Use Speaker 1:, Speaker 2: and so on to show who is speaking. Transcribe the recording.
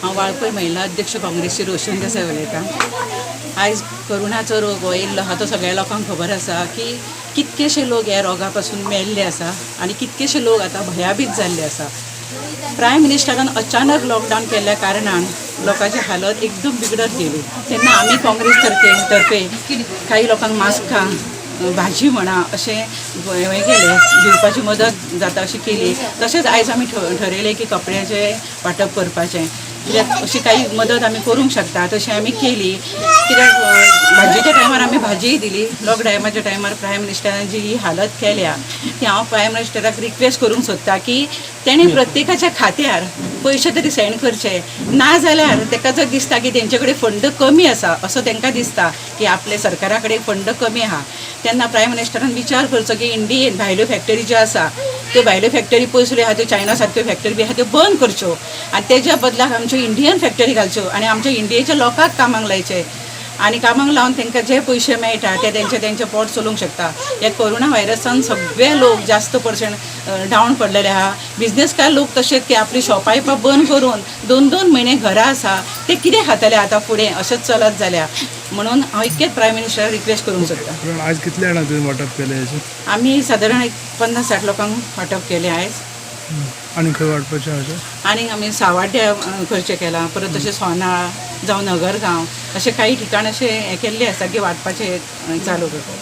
Speaker 1: हांव वाळपय महिला अध्यक्ष काँग्रेसची रोशन देसाय उलयतां. आयज कोरोनाचो रोग हो येयल्लो आहा तो सगळ्या लोकांक खबर आसा की कितकेशे लोक ह्या रोगा पासून मेल्ले आसा आनी कितकेशे लोक आतां भयाभीत जाल्ले आसा. प्रायम मिनिस्टरान अचानक लॉकडावन केल्ल्या कारणान लोकांची हालत एकदम बिगडत गेली. तेन्ना आमी काँग्रेस तर्फे काही लोकांक मास्कां, भाजी म्हणा, अशें हें केलें, दिवपाची मदत जाता अशी केली. तशेंच आयज आमी ठरयलें की कपड्याचें वांटप करपाचें, कित्याक अशी काही मदत आमी करूंक शकता तशी आमी केली. कित्याक भाजयेच्या टायमार आमी भाजीय दिली. लॉकडावनाच्या टायमार प्रायम मिनिस्टरान जी ही हालत केल्या ती हांव प्रायम मिनिस्टराक रिक्वेस्ट करूंक सोदता की तेणी प्रत्येकाच्या खात्यार पयशे तरी सेंड करचे. ना जाल्यार ताका जर दिसता की तेंचे कडेन फंड कमी आसा, असो तांकां दिसता की आपले सरकारा कडेन फंड कमी आहा, तेन्ना प्रायम मिनिस्टरान विचार करचो की इंडियेन भायल्यो फॅक्टरी ज्यो आसा त्यो भायल्यो फॅक्टरी पयसुल्यो आहा, त्यो चायना सारक्यो फॅक्टरी बी आहा, त्यो बंद करच्यो आनी तेज्या बदलाक आमच्यो इंडियन फॅक्टरी घालच्यो आनी आमच्या इंडियेच्या लोकांक कामाक लायचे आनी कामाक लावन तांकां जे पयशे मेळटा ते तेंचे तेंचे पोट चलोवंक शकता. ह्या कोरोना व्हायरसान सगळे लोक जास्त पर्संट डावन पडलेले आहा. बिजनेसकार लोक तशेंच की आपली शॉपां बंद करून 2-2 म्हयने घरा आसा. ते कितें खातले आतां फुडें अशेंच चलत जाल्यार? म्हणून हांव इतकेंच प्रायम मिनिस्टराक रिक्वेस्ट करूंक सोदतां.
Speaker 2: कारण आज कितले जाणां तुवें वांटप केलें हेचें?
Speaker 1: आमी सादारण एक 50-60 लोकांक वांटप केलें आयज.
Speaker 2: आनी खंय वांटपाचें अशें?
Speaker 1: आनी आमी सावाड्या खर्च केला, परत तशें सोनाळ जावं नगरगांव अशे काही ठिकाण अशे हे केल्ले आसा की वांटपाचें चालू करता.